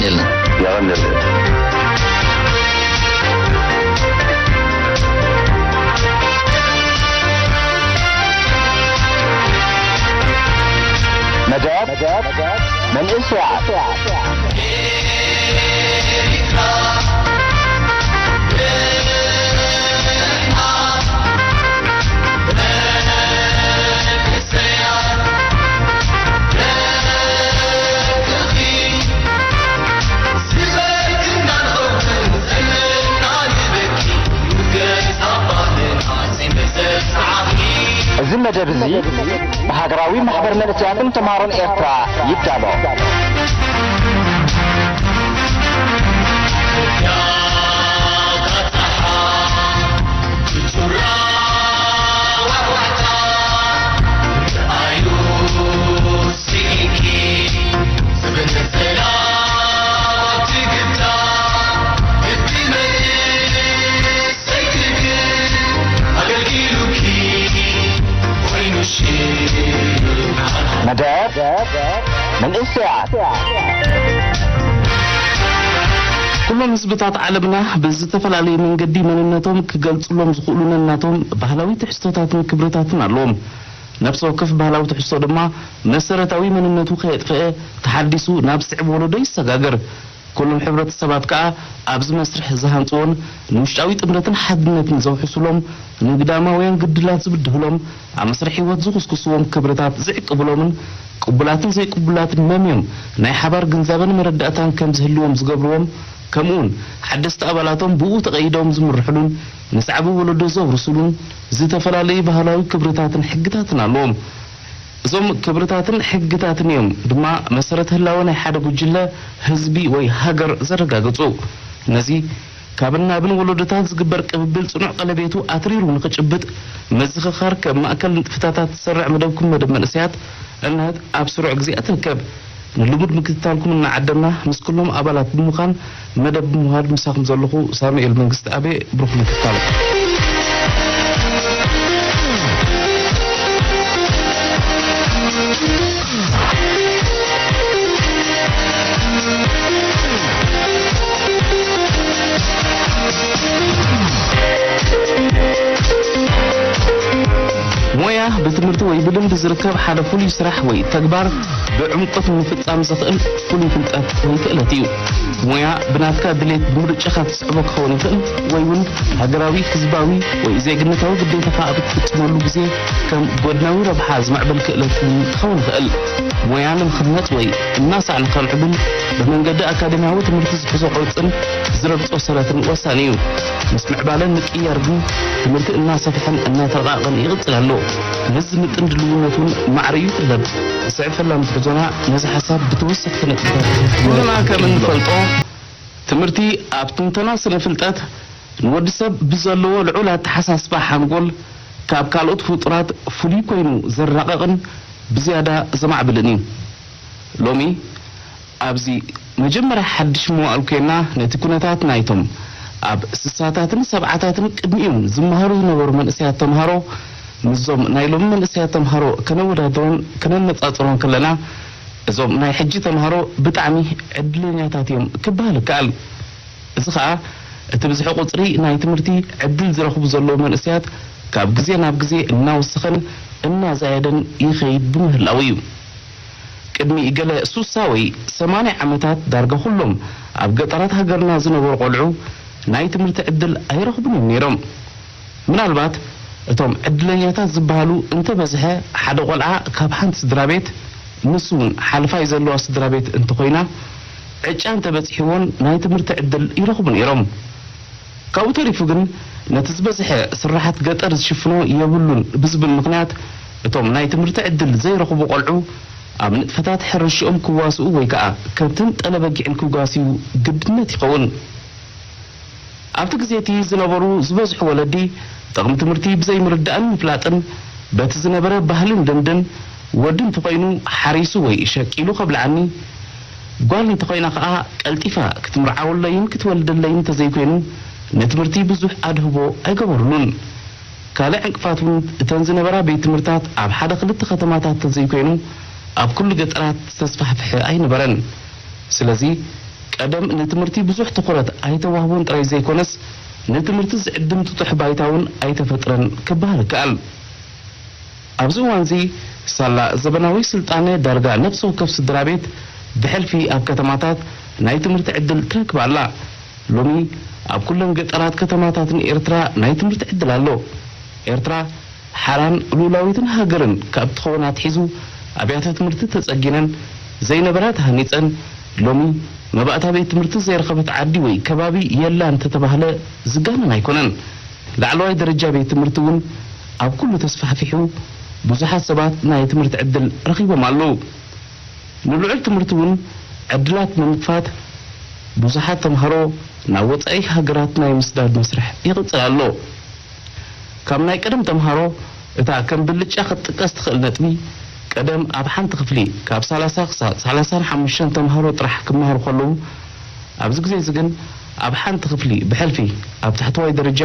የለን። የቐንየለይ። መደብ መንእሰያት። እዚ መደብ እዚ ብሃገራዊ ማሕበር መንእሰያትን ተምሃሮን ኤርትራ ይዳሎ። መደብ መንእሰያት። ኩሎም ህዝብታት ዓለምና ብዝተፈላለየ መንገዲ መንነቶም ክገልጽሎም ዝኽእሉ ነናቶም ባህላዊ ትሕዝቶታትን ክብርታትን ኣለዎም። ነፍሲ ወከፍ ባህላዊ ትሕዝቶ ድማ መሰረታዊ መንነቱ ከየጥፈአ ተሓዲሱ ናብ ስዕብ ወለዶ ይሰጋገር። ኩሎም ሕብረተሰባት ከኣ ኣብዚ መስርሕ ዝሃንጽዎን ንውሽጣዊ ጥምረትን ሓድነትን ዘውሕሱሎም፣ ንግዳማውያን ግድላት ዝብድህሎም፣ ኣብ መስርሕ ህይወት ዝኹስኩስዎም ክብርታት ዝዕቅብሎምን ቅቡላትን ዘይቅቡላትን መምዮም ናይ ሓባር ግንዛበን መረዳእታን ከም ዝህልዎም ዝገብርዎም፣ ከምኡውን ሓደስቲ ኣባላቶም ብኡ ተቐይዶም ዝምርሕሉን ንሳዕቢ ወለዶ ዘውርስሉን ዝተፈላለዩ ባህላዊ ክብርታትን ሕግታትን ኣለዎም። እዞም ክብርታትን ሕግታትን እዮም ድማ መሰረት ህላወ ናይ ሓደ ጉጅለ፣ ህዝቢ ወይ ሃገር ዘረጋግጹ። ነዚ ካብን ናብን ወለዶታት ዝግበር ቅብብል ጽኑዕ ቀለቤቱ ኣትሪሩ ንኽጭብጥ፣ ምዝኽኻር ከም ማእከል ንጥፈታታት ዝሰርዕ መደብኩም መደብ መንእሰያት፣ እንሀት ኣብ ስሩዕ ግዜኣ ትርከብ። ንልሙድ ምክትታልኩም እናዓደምና፣ ምስ ኩሎም ኣባላት ብምዃን መደብ ብምውሃድ ምሳኹም ዘለኹ ሳሙኤል መንግስትኣብ። ብሩኽ ምክትታል። ሞያ ብትምህርቲ ወይ ብልምዲ ዝርከብ ሓደ ፍሉይ ስራሕ ወይ ተግባር ብዕምቆት ንምፍጻም ዘኽእል ፍሉይ ፍልጠት ወይ ክእለት እዩ። ሞያ ብናትካ ድሌት ብምርጫኻ ትስዕቦ ክኸውን ይኽእል፣ ወይ እውን ሃገራዊ፣ ህዝባዊ ወይ ዜግነታዊ ግዴታኻ ኣብ እትፍጽመሉ ግዜ ከም ጎድናዊ ረብሓ ዝምዕብል ክእለት እውን ክኸውን ይኽእል። ሞያ ንምኽነጽ ወይ እናሳዕ ንኸምዕብል ብመንገዲ ኣካደምያዊ ትምህርቲ ዝሕዞ ቅርጽን ዝረግጾ ሰረትን ወሳኒ እዩ። ምስ ምዕባለን ምቅይያር ግን ትምህርቲ እናሰፍሐን እናተረቓቐን ይቕጽል ኣሎ። ነዚ ዝምጥን ድልውነት እውን ማዕረ ይጥለብ። ብስዕብ ፈላም ትሕዞና ነዚ ሓሳብ ብተወሰኽቲ ነጥብታት ኩልና ከም እንፈልጦ፣ ትምህርቲ ኣብ ትንተና ስነ ፍልጠት ንወዲ ሰብ ብዘለዎ ልዑል ኣተሓሳስባ ሓንጎል ካብ ካልኦት ፍጡራት ፍሉይ ኮይኑ ዘራቐቕን ብዝያዳ ዘማዕብልን እዩ። ሎሚ ኣብዚ መጀመርያ ሓድሽ መዋእል ኮይና ነቲ ኩነታት ናይቶም ኣብ ስሳታትን ሰብዓታትን ቅድሚኡም ዝመሃሩ ዝነበሩ መንእሰያት ተምሃሮ ምስዞም ናይ ሎሚ መንእሰያት ተምሃሮ ከነወዳድሮን ከነነጻጽሮን ከለና፣ እዞም ናይ ሕጂ ተምሃሮ ብጣዕሚ ዕድለኛታት እዮም ክበሃል ይከኣል። እዚ ኸኣ እቲ ብዝሒ ቁጽሪ ናይ ትምህርቲ ዕድል ዝረኽቡ ዘለዉ መንእሰያት ካብ ግዜ ናብ ግዜ እናወሰኸን እናዛየደን ይኸይድ ብምህላዉ እዩ። ቅድሚ ገለ ሱሳ ወይ ሰማንያ ዓመታት ዳርጋ ኩሎም ኣብ ገጠራት ሃገርና ዝነበሩ ቆልዑ ናይ ትምህርቲ ዕድል ኣይረኽቡን እዮም ነይሮም። ምናልባት እቶም ዕድለኛታት ዝበሃሉ እንተበዝሐ ሓደ ቆልዓ ካብ ሓንቲ ስድራ ቤት፣ ንሱ እውን ሓልፋይ ዘለዋ ስድራ ቤት እንተኾይና፣ ዕጫ እንተበጺሕዎን ናይ ትምህርቲ ዕድል ይረኽቡ ነይሮም። ካብኡ ተሪፉ ግን ነቲ ዝበዝሐ ስራሓት ገጠር ዝሽፍኖ የብሉን ብዝብል ምኽንያት እቶም ናይ ትምህርቲ ዕድል ዘይረኽቡ ቆልዑ ኣብ ንጥፈታት ሕርሽኦም ክዋስኡ ወይ ከኣ ከብትን ጠለበጊዕን ክጓስዩ ግድነት ይኸውን። ኣብቲ ግዜ እቲ ዝነበሩ ዝበዝሑ ወለዲ ጥቕሚ ትምህርቲ ብዘይምርዳእን ምፍላጥን በቲ ዝነበረ ባህልን ልምድን ወዲ እንተኾይኑ ሓሪሱ ወይ ሸቂሉ ከብልዓኒ፣ ጓል እንተኾይና ከኣ ቀልጢፋ ክትምርዓወለይን ክትወልደለይን እንተዘይኮይኑ ንትምህርቲ ብዙሕ ኣድህቦ ኣይገበሩሉን። ካልእ ዕንቅፋት እውን እተን ዝነበራ ቤት ትምህርታት ኣብ ሓደ ክልተ ከተማታት እንተዘይኮይኑ ኣብ ኩሉ ገጠራት ዝተስፋሕፍሐ ኣይነበረን። ስለዚ ቀደም ንትምህርቲ ብዙሕ ትኹረት ኣይተዋህቦን ጥራይ ዘይኮነስ፣ ንትምህርቲ ዝዕድም ጥጡሕ ባይታ እውን ኣይተፈጥረን ክበሃል ይከኣል። ኣብዚ እዋንዚ፣ ሳላ ዘበናዊ ስልጣነ፣ ዳርጋ ነፍሲ ወከፍ ስድራ ቤት ብሕልፊ ኣብ ከተማታት ናይ ትምህርቲ ዕድል ትረክብ ኣላ። ሎሚ ኣብ ኩለን ገጠራት ከተማታትን ኤርትራ ናይ ትምህርቲ ዕድል ኣሎ። ኤርትራ ሓራን ሉላዊትን ሃገርን ካብ ትኸውን ኣትሒዙ፣ ኣብያተ ትምህርቲ ተጸጊነን፣ ዘይነበራ ተሃኒጸን፣ ሎሚ መባእታ ቤት ትምህርቲ ዘይረኸበት ዓዲ ወይ ከባቢ የላን እንተተባህለ ዝጋነን ኣይኮነን። ላዕለዋይ ደረጃ ቤት ትምህርቲ እውን ኣብ ኩሉ ተስፋሕፊሑ፣ ብዙሓት ሰባት ናይ ትምህርቲ ዕድል ረኺቦም ኣለዉ። ንልዑል ትምህርቲ እውን ዕድላት ብምክፋት፣ ብዙሓት ተምሃሮ ናብ ወጻኢ ሃገራት ናይ ምስዳድ መስርሕ ይቕጽል ኣሎ። ካብ ናይ ቀደም ተምሃሮ እታ ከም ብልጫ ክትጥቀስ ትኽእል ነጥቢ፣ ቀደም ኣብ ሓንቲ ክፍሊ ካብ ሰላሳ ክሳብ ሰላሳን ሓሙሽተን ተምሃሮ ጥራሕ ክመሃሩ ከለዉ፣ ኣብዚ ግዜ እዚ ግን ኣብ ሓንቲ ክፍሊ ብሕልፊ ኣብ ታሕተዋይ ደረጃ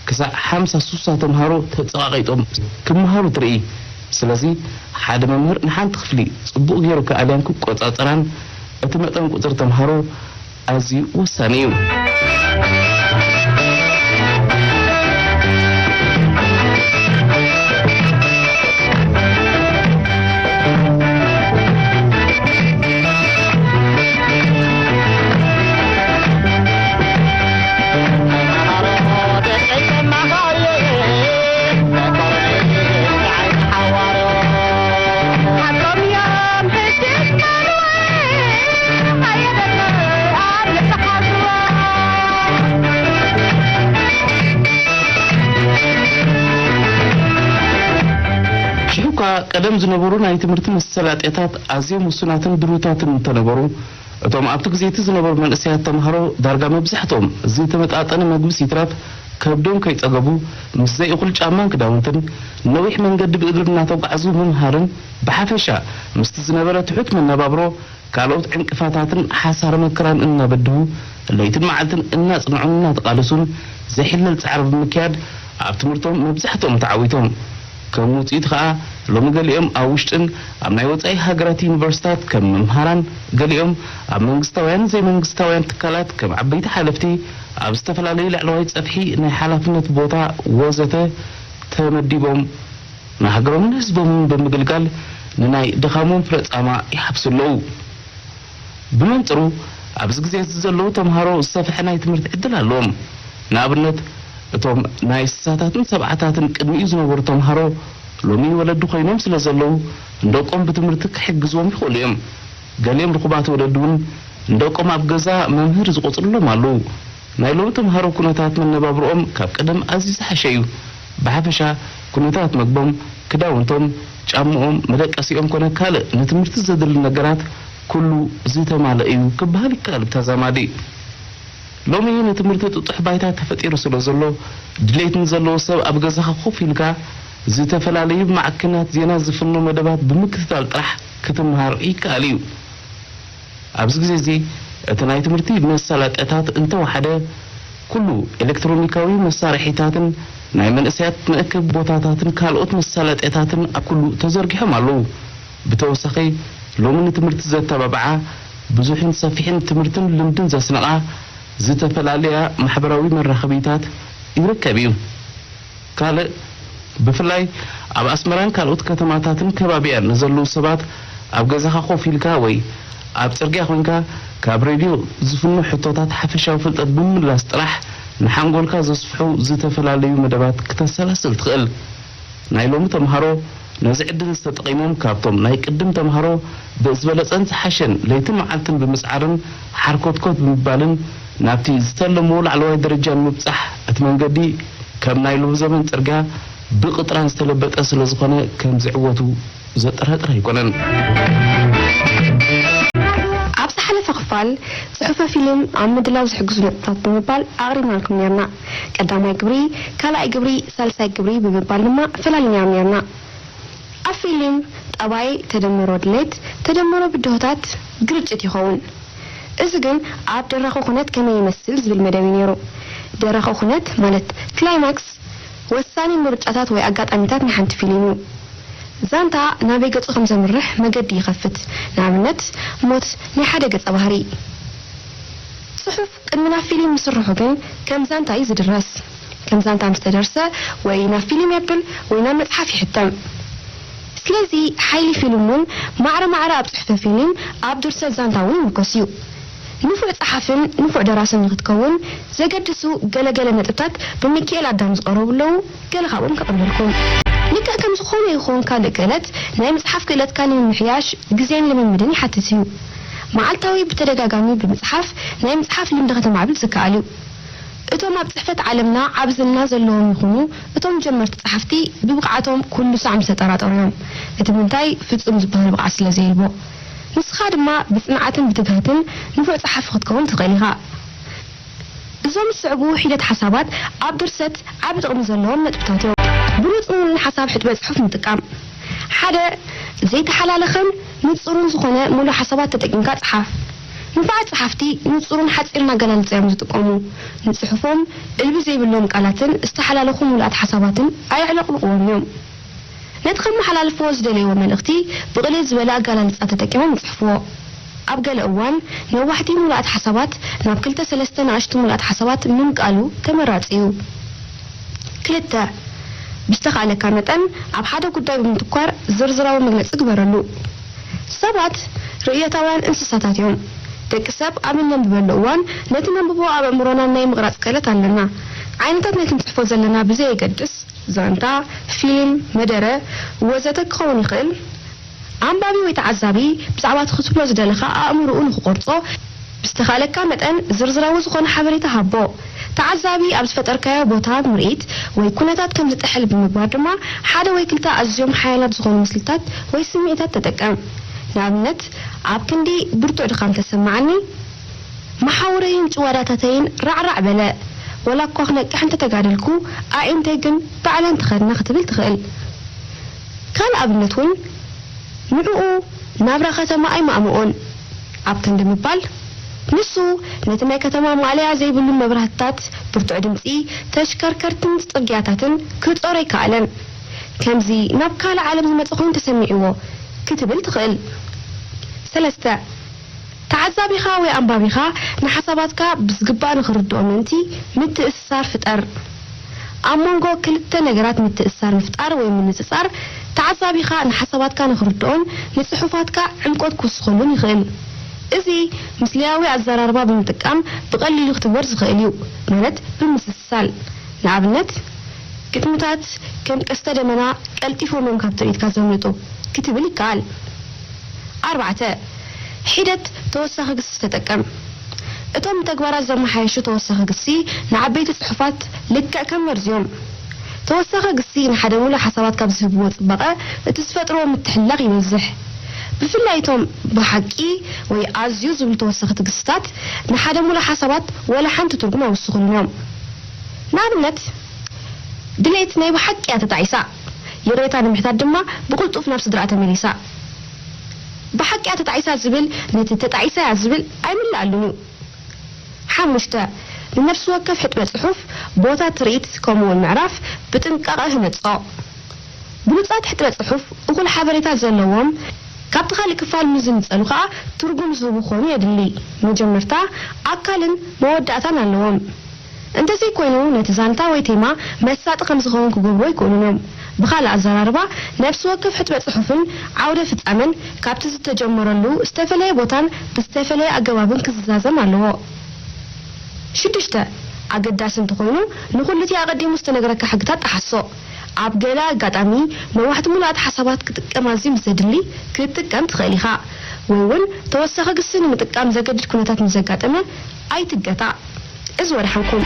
ክሳዕ ሓምሳ ሱሳ ተምሃሮ ተጸቓቒጦም ክመሃሩ ትርኢ። ስለዚ ሓደ መምህር ንሓንቲ ክፍሊ ጽቡቕ ገይሩ ክኣልያን ክቆጻጸራን እቲ መጠን ቁጽሪ ተምሃሮ ኣዝዩ ወሳኒ እዩ። ሽሕኳ ቀደም ዝነበሩ ናይ ትምህርቲ መሰላጥያታት ኣዝዮም ውሱናትን ድሩታትን እንተነበሩ፣ እቶም ኣብቲ ግዜ እቲ ዝነበሩ መንእሰያት ተምሃሮ ዳርጋ መብዛሕትኦም ዝተመጣጠነ መግብስ ይትረፍ ከብዶም ከይጸገቡ፣ ምስ ዘይእኹል ጫማን ክዳውንትን ነዊሕ መንገዲ ብእግሪ እናተጓዕዙ ምምሃርን ብሓፈሻ ምስቲ ዝነበረ ትሑት መነባብሮ ካልኦት ዕንቅፋታትን ሓሳረ መከራን እናበድሁ፣ ለይትን መዓልትን እናጽንዑን እናተቓለሱን ዘይሕለል ጻዕሪ ብምክያድ ኣብ ትምህርቶም መብዛሕትኦም ተዓዊቶም። ከም ውጽኢቱ ኸኣ ሎሚ ገሊኦም ኣብ ውሽጥን ኣብ ናይ ወጻኢ ሃገራት ዩኒቨርሲታት ከም መምሃራን፣ ገሊኦም ኣብ መንግስታውያን ዘይመንግስታውያን ትካላት ከም ዓበይቲ ሓለፍቲ፣ ኣብ ዝተፈላለዩ ላዕለዋይ ጸፍሒ ናይ ሓላፍነት ቦታ ወዘተ ተመዲቦም ንሃገሮምን ህዝቦምን ብምግልጋል ንናይ ድኻሞም ፍረ ጻማ ይሓፍሱ ኣለዉ። ብመንጽሩ፣ ኣብዚ ግዜ እዚ ዘለዉ ተምሃሮ ዝሰፍሐ ናይ ትምህርቲ ዕድል ኣለዎም። ንኣብነት፣ እቶም ናይ ስሳታትን ሰብዓታትን ቅድሚኡ ዝነበሩ ተምሃሮ ሎሚ ወለዲ ኮይኖም ስለ ዘለዉ፣ ንደቆም ብትምህርቲ ክሕግዝዎም ይኽእሉ እዮም። ገሊኦም ርኹባት ወለዲ እውን ንደቆም ኣብ ገዛ መምህር ዝቖጽሩሎም ኣለዉ። ናይ ሎሚ ተምሃሮ ኩነታት መነባብርኦም ካብ ቀደም ኣዝዩ ዝሓሸ እዩ። ብሓፈሻ ኩነታት መግቦም፣ ክዳውንቶም፣ ጫምኦም፣ መደቀሲኦም ኮነ ካልእ ንትምህርቲ ዘድሊ ነገራት ኩሉ ዝተማልአ እዩ ክበሃል ይከኣል ብተዛማዲ። ሎሚ ንትምህርቲ ጥጡሕ ባይታ ተፈጢሩ ስለ ዘሎ፣ ድሌት ንዘለዎ ሰብ ኣብ ገዛኻ ኮፍ ኢልካ ዝተፈላለዩ ማዕከናት ዜና ዝፍኖ መደባት ብምክትታል ጥራሕ ክትምሃር ይከኣል እዩ። ኣብዚ ግዜ እዚ እቲ ናይ ትምህርቲ መሳለጥያታት እንተወሓደ፣ ኩሉ ኤሌክትሮኒካዊ መሳርሒታትን ናይ መንእሰያት መእከቢ ቦታታትን ካልኦት መሳለጥያታትን ኣብ ኩሉ ተዘርጊሖም ኣለዉ። ብተወሳኺ፣ ሎሚ ንትምህርቲ ዘተባብዓ፣ ብዙሕን ሰፊሕን ትምህርትን ልምድን ዘስነቓ ዝተፈላለያ ማሕበራዊ መራኸቢታት ይርከብ እዩ። ካልእ፣ ብፍላይ ኣብ ኣስመራን ካልኦት ከተማታትን ከባቢኣን ንዘለዉ ሰባት፣ ኣብ ገዛኻ ኮፍ ኢልካ ወይ ኣብ ጽርግያ ኮንካ ካብ ሬድዮ ዝፍኖ ሕቶታት ሓፈሻዊ ፍልጠት ብምምላስ ጥራሕ፣ ንሓንጎልካ ዘስፍሑ ዝተፈላለዩ መደባት ክተሰላስል ትኽእል። ናይ ሎሚ ተምሃሮ ነዚ ዕድል እዚ ተጠቒሞም፣ ካብቶም ናይ ቅድም ተምሃሮ ብዝበለጸን ዝሓሸን ለይትን መዓልትን ብምጽዓርን ሓርኮትኮት ብምባልን ናብቲ ዝተለምዎ ላዕለዋይ ደረጃ ንምብጻሕ፣ እቲ መንገዲ ከም ናይ ሎሚ ዘመን ጽርግያ ብቕጥራን ዝተለበጠ ስለ ዝኾነ፣ ከም ዝዕወቱ ዘጠራጥር ኣይኮነን። ኣብ ዝሓለፈ ክፋል፣ ጽሑፈ ፊልም ኣብ ምድላው ዝሕግዙ ነጥብታት ብምባል ኣቕሪብናልኩም ኔርና። ቀዳማይ ግብሪ፣ ካልኣይ ግብሪ፣ ሳልሳይ ግብሪ ብምባል ድማ ፈላሊናዮም ኔርና። ኣብ ፊልም፣ ጠባይ ተደምሮ ድሌት፣ ተደምሮ ብድሆታት፣ ግርጭት ይኸውን። እዚ ግን ኣብ ደራኺ ኩነት ከመይ ይመስል ዝብል መደብ እዩ ነይሩ። ደራኺ ኩነት ማለት ክላይማክስ፣ ወሳኒ ምርጫታት ወይ ኣጋጣሚታት ናይ ሓንቲ ፊልም እዩ። ዛንታ ናበይ ገጹ ከም ዘምርሕ መገዲ ይኸፍት። ንኣብነት፣ ሞት ናይ ሓደ ገጸ ባህሪ። ጽሑፍ ቅድሚ ናብ ፊልም ምስርሑ ግን ከም ዛንታ እዩ ዝድረስ። ከም ዛንታ ምስ ተደርሰ ወይ ናብ ፊልም የብል ወይ ናብ መጽሓፍ ይሕተም። ስለዚ ሓይሊ ፊልም እውን ማዕረ ማዕረ ኣብ ጽሑፈ ፊልም፣ ኣብ ድርሰት ዛንታ እውን ይምርኮስ እዩ። ንፉዕ ጸሓፍን ንፉዕ ደራስን ንኽትከውን ዘገድሱ ገለገለ ነጥብታት ብሚኪኤል ኣዳም ዝቐረቡ ኣለዉ። ገለ ካብኦም ከቕርበልኩም። ልክዕ ከም ዝኾነ ይኹን ካልእ ክእለት፣ ናይ ምጽሓፍ ክእለትካ ንምምሕያሽ ግዜን ልምምድን ይሓትት እዩ። መዓልታዊ ብተደጋጋሚ ብምጽሓፍ ናይ ምጽሓፍ ልምዲ ከተማዕብል ዝከኣል እዩ። እቶም ኣብ ጽሕፈት ዓለምና ዓቢ ዝና ዘለዎም ይኹኑ እቶም ጀመርቲ ጸሓፍቲ ብብቕዓቶም ኩሉ ሳዕ ምስ ተጠራጠሩ እዮም። እቲ ምንታይ ፍጹም ዝበሃል ብቕዓት ስለ ዘየልቦ። ንስኻ ድማ ብጽንዓትን ብትግሃትን ንፉዕ ጸሓፊ ክትከውን ትኽእል ኢኻ። እዞም ዝስዕቡ ሒደት ሓሳባት ኣብ ድርሰት ዓቢ ጥቕሚ ዘለዎም ነጥብታት እዮም። ብሉጽን ውኑን ሓሳብ ሕጥበ ጽሑፍ ምጥቃም። ሓደ፣ ዘይተሓላለኸን ንጹርን ዝኾነ ምሉእ ሓሳባት ተጠቂምካ ጽሓፍ። ንፉዓት ጸሓፍቲ ንጹርን ሓጺርን ኣገላልጻ እዮም ዝጥቀሙ። ንጽሑፎም እልቢ ዘይብሎም ቃላትን ዝተሓላለኹ ምሉኣት ሓሳባትን ኣየዕለቕልቕዎን እዮም። ነቲ ከመሓላልፍዎ ዝደለይዎ መልእኽቲ ብቕልል ዝበለ ኣገላልጻ ተጠቂሞም ይጽሕፍዎ። ኣብ ገለ እዋን ነዋሕቲ ምሉኣት ሓሳባት ናብ ክልተ ሰለስተ ንኣሽቱ ምሉኣት ሓሳባት ምምቃሉ ተመራጺ እዩ። ክልተ፣ ብዝተኻእለካ መጠን ኣብ ሓደ ጉዳይ ብምትኳር ዝርዝራዊ መግለጺ ግበረሉ። ሰባት ርእየታውያን እንስሳታት እዮም። ደቂ ሰብ ኣብ እነንብበሉ እዋን ነቲ ነንብቦ ኣብ ኣእምሮና ናይ ምቕራጽ ክእለት ኣለና። ዓይነታት ናይቲ ንጽሕፎ ዘለና ብዘየገድስ፣ ዛንታ፣ ፊልም፣ መደረ፣ ወዘተ ክኸውን ይኽእል። ኣንባቢ ወይ ተዓዛቢ ብዛዕባ እቲ ክትብሎ ዝደለኻ ኣእምሮኡ ንኽቖርጾ ብዝተኻእለካ መጠን ዝርዝራዊ ዝኾነ ሓበሬታ ሃቦ። ተዓዛቢ ኣብ ዝፈጠርካዮ ቦታ ምርኢት ወይ ኩነታት ከም ዝጥሕል ብምግባር ድማ ሓደ ወይ ክልተ ኣዝዮም ሓያላት ዝኾኑ ምስልታት ወይ ስምዒታት ተጠቀም። ንኣብነት፣ ኣብ ክንዲ ብርቱዕ ድኻም ተሰማዓኒ፣ መሓውረይን ጭዋዳታተይን ራዕራዕ በለ። ወላ እኳ ክነቅሕ እንተተጋደልኩ፣ ኣዒንተይ ግን ባዕለን ተኸድና ክትብል ትኽእል። ካልእ ኣብነት እውን፣ ንዕኡ ናብራ ከተማ ኣይማእምኦን ኣብ ክንዲ ምባል፣ ንሱ ነቲ ናይ ከተማ ማእለያ ዘይብሉ መብራህትታት፣ ብርቱዕ ድምጺ ተሽከርከርትን ጽርግያታትን ክጾር ኣይከኣለን። ከምዚ ናብ ካልእ ዓለም ዝመጸ ኮይኑ ተሰሚዕዎ ክትብል ትኽእል። ሰለስተ፣ ተዓዛቢኻ ወይ ኣንባቢኻ ንሓሳባትካ ብዝግባእ ንኽርድኦ ምእንቲ ምትእስሳር ፍጠር። ኣብ መንጎ ክልተ ነገራት ምትእስሳር ምፍጣር ወይ ምንጽጻር፣ ተዓዛቢኻ ንሓሳባትካ ንኽርድኦን ንጽሑፋትካ ዕምቆት ክውስኸሉን ይኽእል። እዚ ምስላያዊ ኣዘራርባ ብምጥቃም ብቐሊሉ ክትግበር ዝኽእል እዩ፣ ማለት ብምስስሳል። ንኣብነት፣ ግጥምታት ከም ቀስተ ደመና ቀልጢፎም እዮም ካብ ትርኢትካ ዘምልጡ ክትብል ይከኣል። ኣርባዕተ፣ ሒደት ተወሳኺ ግሲ ተጠቀም። እቶም ንተግባራት ዘመሓየሹ ተወሳኺ ግሲ ንዓበይቲ ጽሑፋት ልክዕ ከም መርዚ እዮም። ተወሳኺ ግሲ ንሓደ ምሉእ ሓሳባት ካብ ዝህብዎ ጽባቐ፣ እቲ ዝፈጥርዎ ምትሕልላኽ ይበዝሕ። ብፍላይ እቶም ብሓቂ ወይ ኣዝዩ ዝብሉ ተወሰኽቲ ግስታት ንሓደ ምሉእ ሓሳባት ወላ ሓንቲ ትርጉም ኣይውስኹሉን እዮም። ንኣብነት፣ ድሌት ናይ ብሓቂ እያ ተጣዒሳ፣ ይቕሬታ ንምሕታት ድማ ብቕልጡፍ ናብ ስድራኣ ተመሊሳ። ብሓቂ እያ ተጣዒሳ ዝብል ነቲ ተጣዒሳ እያ ዝብል ኣይምልኣሉን እዩ። ሓሙሽተ፣ ንነፍሲ ወከፍ ሕጥበ ጽሑፍ ቦታ ትርኢት ከምኡውን ምዕራፍ ብጥንቃቐ ህነጾ። ብሉጻት ሕጥበ ጽሑፍ እኹል ሓበሬታ ዘለዎም ካብቲ ካልእ ክፋል ምስ ዝንጸሉ ከኣ ትርጉም ዝህቡ ክኾኑ የድሊ። መጀመርታ፣ ኣካልን መወዳእታን ኣለዎም። እንተዘይኮይኑ ነቲ ዛንታ ወይ ቴማ መሳጢ ከም ዝኸውን ክገብርዎ ኣይክእሉን እዮም። ብኻልእ ኣዘራርባ፣ ነፍሲ ወከፍ ሕጥበ ጽሑፍን ዓውደ ፍጻመን ካብቲ ዝተጀመረሉ ዝተፈለየ ቦታን ብዝተፈለየ ኣገባብን ክዝዛዘም ኣለዎ። ሽዱሽተ፣ ኣገዳሲ እንተኾይኑ ንኹሉ እቲ ኣቐዲሙ ዝተነግረካ ሕግታት ጠሓሶ። ኣብ ገለ ኣጋጣሚ ነዋሕቲ ምሉኣት ሓሳባት ክጥቀም ኣዝዩ ምስ ዘድሊ ክትጥቀም ትኽእል ኢኻ። ወይ እውን ተወሳኺ ግሲ ንምጥቃም ዘገድድ ኩነታት ምስ ዘጋጠመ ኣይትገታእ። እዚ ወደሓንኩም።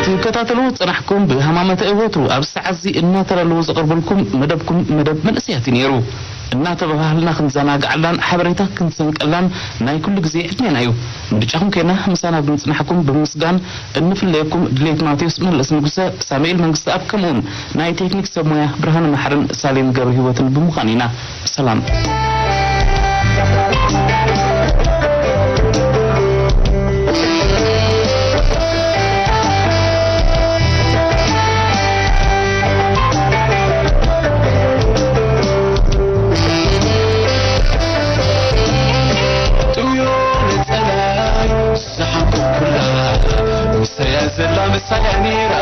ትከታተሉ ጽናሕኩም ብሃማመተ እወቱ ኣብ ሰዓት እዚ እናተላለዎ ዘቕርበልኩም መደብኩም መደብ መንእሰያት እዩ ነይሩ። እናተበሃህልና ክንዘናግዓላን ሓበሬታ ክንሰንቀላን ናይ ኩሉ ግዜ ዕድሜና እዩ። ምርጫኹም ኬና ምሳና ብምጽናሕኩም ብምስጋን እንፍለየኩም ድሌት ማቴዎስ መለስ ንጉሰ፣ ሳሙኤል መንግስተኣብ ከምኡውን ናይ ቴክኒክ ሰብ ሞያ ብርሃነ መሓርን ሳሌም ገብረ ህይወትን ብምዃን ኢና። ሰላም። ንሳ እያ ነይራ